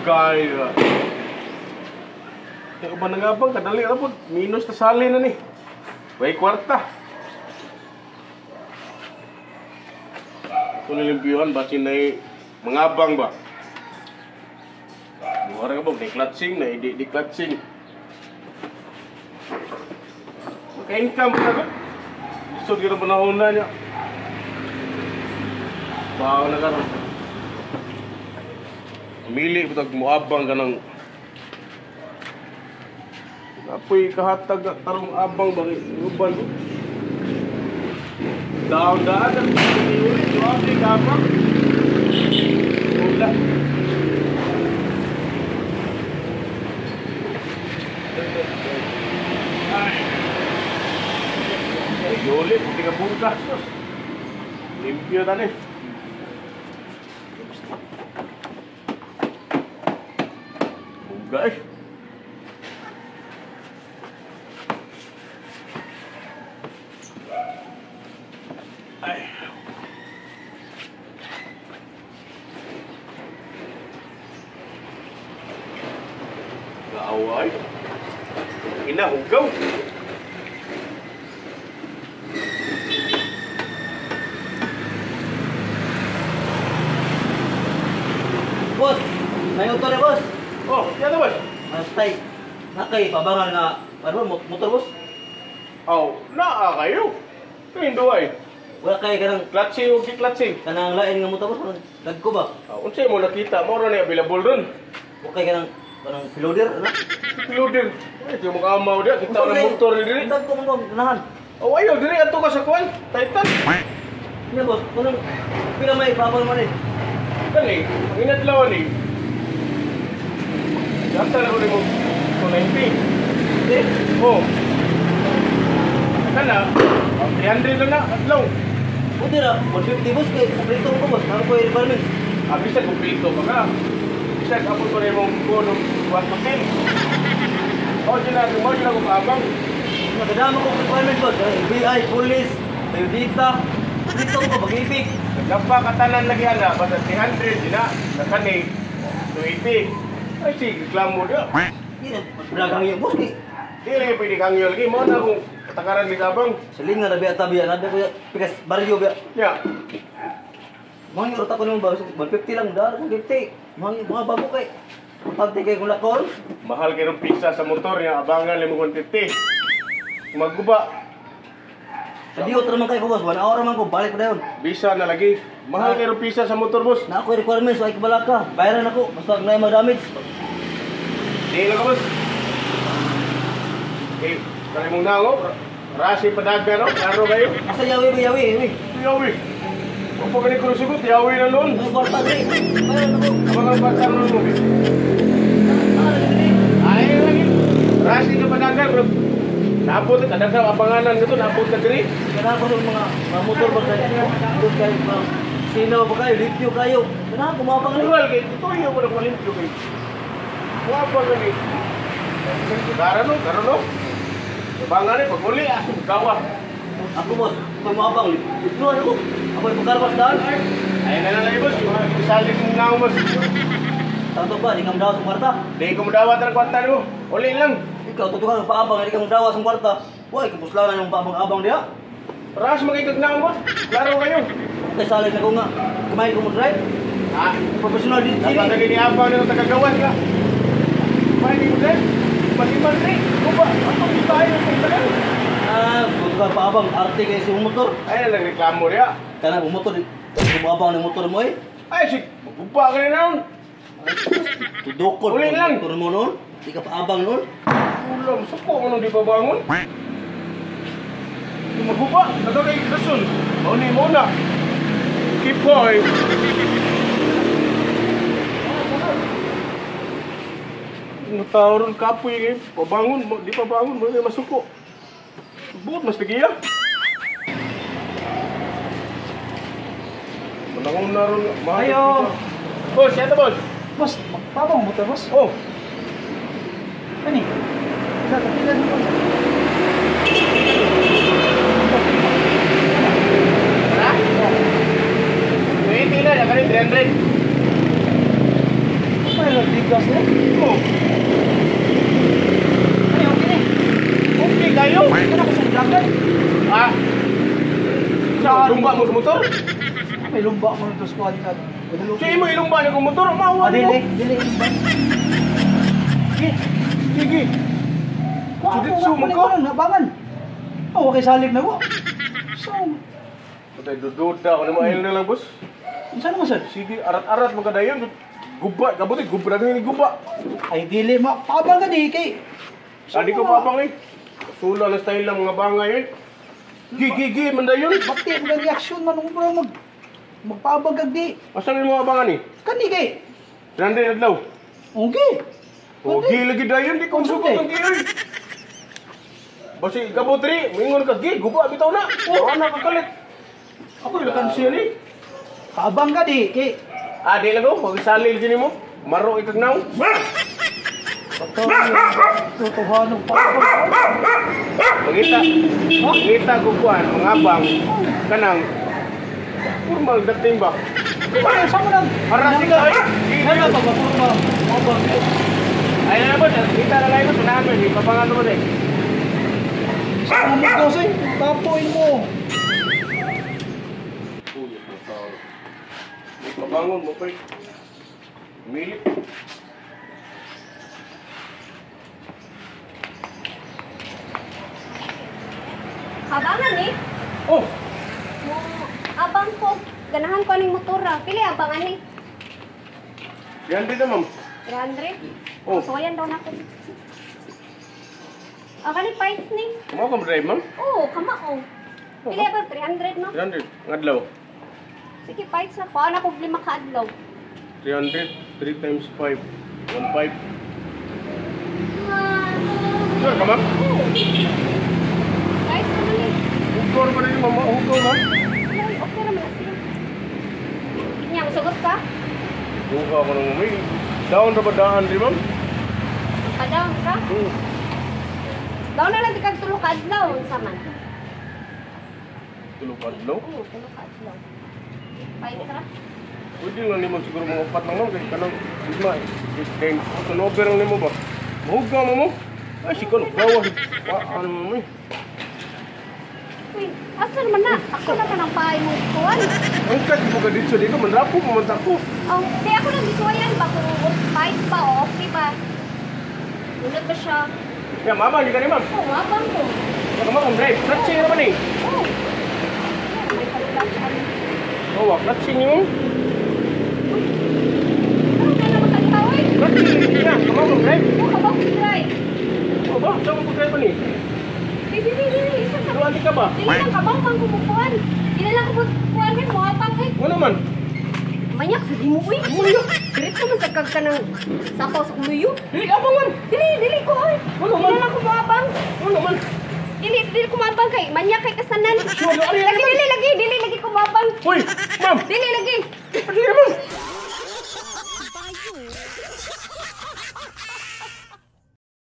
Gaya. Kaya ba nangabang, kadali na po. Minus na sali na ni. Way kwarta. Ito nilimpiyuhan, basin na mangabang ba? Buhara ka ba? Di clutching na, di clutching. Maka-income pa ka. Gusto ka na panahon na niya. Bawa na ka. Mili ko tag muabang ka ng apoy kahatag tarong abang ba uban ko. Daon daan ang ulit yung kabang. Wala. Ay. Ay, ulit, hindi ka bukas. Limpyo na ni. Buga eh. Ay. Gaaway. Ina, hugaw. Boss, may motor na, boss. Oh, yan na, boss. Matay. Nakay, pabangal nga. Ano, motor, boss? Oh, naa kayo. Kayong duay. Wala kayo kanang clutching o ki-clutching. Kanang lain nga motor, boss. Dagko ba? Oh, unsay mo nakita, mo ra ni available ron. Wala kayo kanang kanang piloder, ano? Piloder. Ay, di mo kaamaw diya. Kita na motor ni diri. Dagko mo ba? Ganahan. Oh, ayaw, diri ato ka sa kuwan. Titan. Hindi, boss. Kanang pila may pabang man eh. Kani, ang inadlawan eh. Gata na ko rin mo 290. Eh? Oh. Kana, 300 lang na, adlaw. Buti na, 150 boss, kay kumpleto ko boss, nang ko yung requirements. Ah, bisag kumpleto pa ka. Bisag abot ko rin mong kuno 1 to 10. Oh, dyan na, mo dyan ako kaabang. Nagdama ko requirements boss, BI, police, biodata, dito ko pag-ibig. Nagpa katanan lagi ana, basta 300 din na, nakani 280. Ay sige, reklamo dia. Di na, dagang yung boss kay. Di lagi pwede kang yun lagi, mo na akong katakaran ni kabang. Silingan na biya tabi, na biya pikas baryo biya. Ya. Mga yung ko naman ba, 150 lang, dar, 150. Mga bago kay. Importante kay kung lakol. Mahal kay rong pisa sa motor niya, abangan lang mo 150. Maguba. Sa diot naman kayo boss, 1 hour man ko, balik pa dayon. Bisa na lagi. Mahal kay rong pisa sa motor boss. Na ako requirements, ay kabala ka. Bayaran ako, basta na ma-damage. Di lang ka boss. Eh, kaya mong nango, rasi padaga no, klaro kayo. Asa yawi ba yawi, yawi? Yawi. Kung pa ganit ko sugot, yawi na noon. May kwarta diri. Bayaran ako. Abang ang kwarta noon mo. Ay lagi. Rasi ka padaga, bro. Naabot ka daga abanganan nito, naabot ka diri. Kana ko mga motor ba kayo? Motor kayo ba? Sino ba kayo? Limpyo kayo. Kana ko mabang ni. Well, kay ito iyo mo na limpyo kay. Wa pa gani. Karon no, karon no. Abangan ni pag uli ah, gawa. Ako boss, pag maabang limpyo ako. Ako ipakarwas daan. Ay na lang boss, isalig mo nga boss. Tanto ba di ka modawa sa kwarta? Di ko modawa sa kwarta nimo. Uli lang. Ikaw tutukan ang paabang, di ka modawa sa kwarta. Way kapuslanan yung paabang-abang diha. Ras magigagnaon boss. Klaro kayo. Kay salig na ko nga. Kumain ko mo drive. Ah, professional din. Dapat lagi ni abang nito tagagawas ka. Kumain ko drive. Pasiman rin. Kuba, atong di tayo kung tagal. Ah, tutukan paabang arte kay si motor. Ay nagreklamo diha. Kana mo motor, kumabang ng motor mo eh. Ay si maguba ka na noon. Tudokol. Uli lang. Motor mo noon. Di ka paabang noon. Ulam, suko mo nung di pa bangon. Maguba, nagkakay rason. Mauni mo na. Kipoy. Natawron kapoy eh. Pabangon, di pa bangon, mo masuko. Buot mas tigiya. Manangon na ron. Ayo. Boss, yata boss. Boss, magpabang motor boss. Oh. Ani? Pila pila ni boss. Ha? 20 na, kani 300. Ay, di Gas na. Oh, Ano, okay ni. okay kayo. Kana ko sa dragon. Ah. Sa lumba mo sa motor? May lumba mo nito squad ka. Siya mo ilumba ni kong motor, maawa Ah, mo. dili, dili lumba. Sige. Sige. Wa Sudit mo ko. Nabangan. Oh, okay salig na ko. So, Patay dududa ko na maayol na lang, boss. unsa naman sir? Sige, arat-arat mo kadayon. Guba, kabuti guba na ni guba. Ay dili ma pabang ka di kay. Sadi ko papang eh. Sula na style lang mga bangay eh. Gi gi gi man dayon. Bakit mo reaction man bro mag magpabang kag di. Asa ni mga abangan ni? Kani kay. 300 adlaw. Okay. Oh, gi lagi dayon di kong sugot ang gi. Oy. Basi gabotri, mingon ka gi, guba bitaw na. Oh, ana ka kalit. Ako ilakan siya ni. Paabang ka di kay. Ah, di lang ko, magsalil gini mo. Maro ikag naw. Totohanon pa. Pagita, pagita ko kuan, mga bang, kanang, formal dating ba? Ay, sa mo nang? Para si ka, ay, Ano ba ba ba? Abang. Ay na ba, kita na lang ko, sunahan mo, ipapangan mo din. Sa mo ko say, tapoy mo. Ipabangon mo pa eh. Milit. Abangan eh. Oh, Mo abang ko. Ganahan ko aning motor ra. Pili abangan ni. yan dito ma'am. 300. Oh. Oh. So ayan daw nako. Ah, kani parts ni. Kumaw ka drive ma'am? Oo, kamao. Pili abang 300 no. 300, ngadlaw. Sige, parts na ko. Ana ko lima ka adlaw. 300, 3 times 5, 1 5. Sure ka ma'am? Oo. Parts naman eh. Hugaw na ba rin ma'am? Hugaw ma'am? Ay, okay ra man na siya. Nya, musugot ka? Hugaw ko nang may. Down ra ba daan rin ma'am? Pa-down ka? Hmm. Down na lang di kag tulo ka adlaw unsa man. Tulo ka adlaw? Oo, tulo ka adlaw. Parts ra. Pwede lang nimo siguro mga upat lang ma'am. Kaya kanang lima eh. Kaya turnover lang nimo ba? Mahugaw mo mo? Ay, siguro, gawa. Ano mo eh. Uy, asa naman na? Ako na man ang paay mo kuan. Ang kat mo ka dito, dito, manrapo mo man tako. Oh, kaya ako lang gisuwayan ba kung five pa o okay ba? Nunod ba siya? Ya, mama, hindi ka ni ma'am. Oo, oh, abang ko. Baka ma'am, drive. Clutching naman eh. Oo. May pag-clutch ano. Oh, clutching yun. Ano na naman kang eh? Clutching. Ya, kama mo drive. Oo, kabaw ko drive. Oh, ba? Saan mo drive pa ni? Di, di, di, di, isa sa... Luanti ka ba? Dili lang kabaw kang kumukuhan. Dili lang kumukuhan kay mga pang kay. Ano man? Manyak sa di mo uy. Manyak? Diretso man sa kag ka ng sapaw sa kuluyo. Dili abang man. Dili, dili ko oy. Ano man? Dili lang kumuabang. Ano man? Dili, dili kumabang kay manyak kay kasanan. Sure, ano yan Lagi, dili, lagi, dili, lagi kumabang. Uy, ma'am. Dili lagi. Sige,